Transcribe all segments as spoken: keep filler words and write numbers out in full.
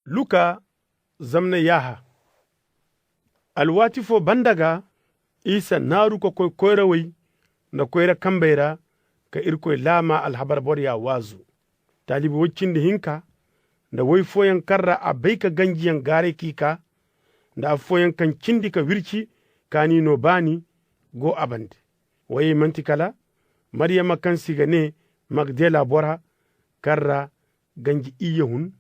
Luka zamna yaaha. Alwaati fo banda gaa, isa naaru ka koy koyrawey nda koyra kambey ra ka Irkoy laama alhabar boroya waazu. Taalibi woy cindi hinka nda woy fooyaŋ kaŋ ra a bay ka ganjiyaŋ gaaray k'i kaa, nda affooyaŋ kaŋ cindi ka wirci kaani no baani go a bande. Woyey manti kala Maryama kaŋ se i ga ne Magdela bora, kaŋ ra ganji iyye hun,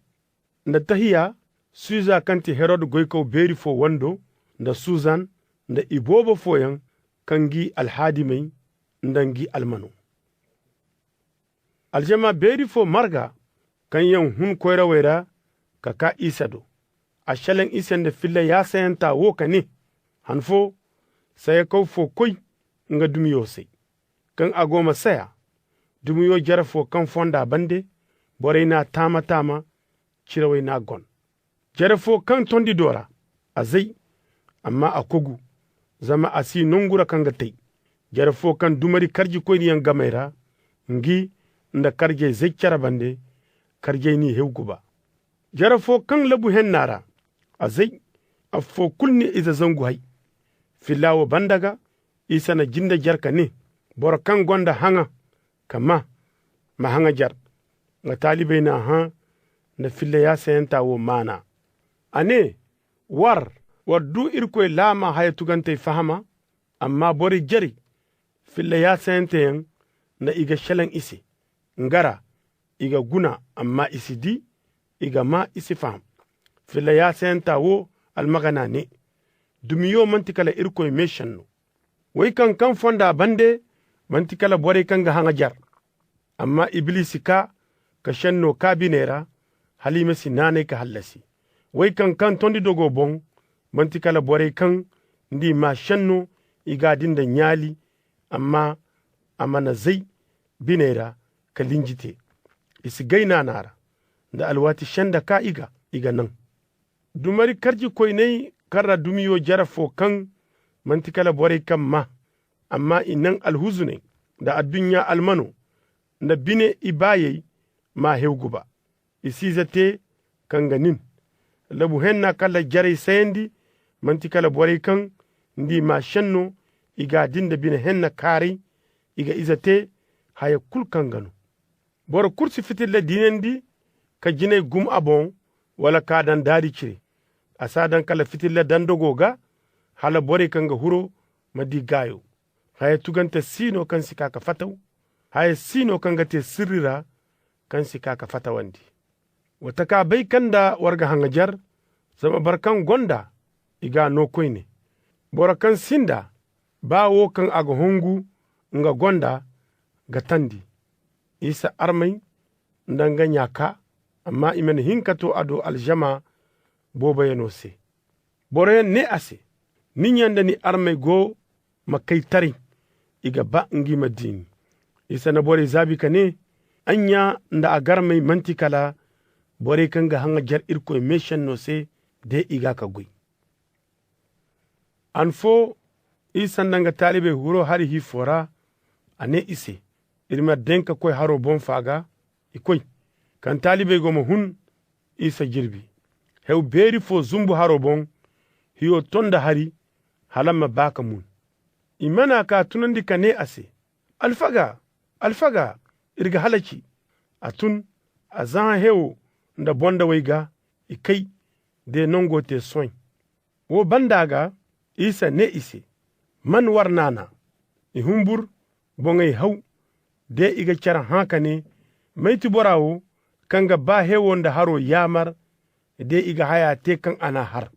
nda Tahiya, Suza kaŋ ti Herod goykaw beeri fo wando, nda Suzan, nda iboobo fooyaŋ kaŋ ngi alhaadimey nda ngi almano. Aljama beeri fo marga kaŋ yaŋ hun koyrawey ra ka kaa isa do. A šelaŋ i se nda filla yaasayanta wo ka ne, han fo, sayakaw fo koy nga dumiyo se. Kaŋ a go ma saya, dumiyo jare fo kaŋ fonda bande, borey n'a taama-taama, cirawey n'a gon. Jare fo kaŋ tondi do ra, a zay, amma a kogu, zama a si nongu ra kaŋ ga tay. Jare fo kaŋ dumari karjikoyniyaŋ gamey ra, ngi nda karjey zay care bande, karjey n'i hew guba. Jare fo kaŋ labu henna ra, a zay, affo kulu n'i ize zangu hay. Filla wo banda ga, isa na jinde jer ka ne, boro kaŋ gonda haŋa ka maa, ma haŋajer. Nga taalibey n'a hã nda filla yaasayanta wo maana. A ne, war, war du Irkoy laama haya tugantey fahama, amma borey jerey filla yaasayanteyaŋ nda i ga šelaŋ i se. Nga ra, i ga guna, amma i si di, i ga maa, i si faham. Filla yaasayanta wo almagana ne, dumiyo manti kala Irkoy me šenno. Woy kaŋ kaŋ fonda bande manti kala borey kaŋ ga haŋajer. Amma Iblisi kaa ka šenno kaa biney ra, hala i ma si naanay ka hallasi. Woy kaŋ kaŋ tondi dogo boŋ manti kala borey kaŋ nda i maa šenno i g'a di nda ɲaali, amma a mana zay biney ra ka linji te. I si gay naana ra, nda alwaati senda kaa i ga, i ga naŋ. Dumari karjikoyney kaŋ ra dumiyo jare fo kaŋ manti kala borey kaŋ maa, amma i naŋ alhuzuney nda adduɲɲa almano nda bine ibaayey m'a hew guba. I si ize te kaŋ ga nin. Labu henna kaŋ ra jarey sayandi manti kala borey kaŋ nda i maa šenno i g'a di nda bine henna kaaray, i ga ize te haya kulu kaŋ ga no. Boro kulu si fitilla diinandi ka jinay gum a boŋ wala k'a daŋ daari cire. A s'a daŋ kala fitilla daŋ dogo ga, hala borey kaŋ ga huro ma di gaayo. Haya tugante si no kaŋ si kaa ka fataw, haya si no kaŋ ga te sirri ra kaŋ si kaa ka fatawandi. Wa taka bay kaŋ nda war ga haŋajer, zama boro kaŋ gonda, i g'a no koyne. Boro kaŋ sinda, baa wo kaŋ a ga hongu nga gonda ga tandi. Isa armay nda nga ɲa kaa, amma i mana hin ka to a do aljama booboyaŋo se. Boroyaŋ ne a se, ni ɲa nda ni armay go ma kay taray, i ga ba ngi ma diini. Isa na borey zaabi ka ne, ay ɲa nda a garmay manti kala borey kaŋ ga haŋajer Irkoy me šenno se de i ga ka goy. Han fo isa nda nga taalibey huro hari hi fo ra, a ne i se, iri ma daŋ ka koy haro boŋ fa ga. I koy. Kaŋ taalibey go ma hun, isa jirbi. Hew beeri fo zumbu haro boŋ, hiyo to nda hari, hala ma ba ka mun. I mana ka tunandi ka ne a se, alfaga, alfaga, iri ga halaci. A tun, a zahã hewo nda bondawey ga, i kay, de nango te soy. Wo banda ga, isa ne i se, man war naana? I humbur, boŋey haw, de i ga care hã ka ne, may ti bora wo kaŋ ga ba hewo nda haro yaamar, de i ga haya te kaŋ a n'a har?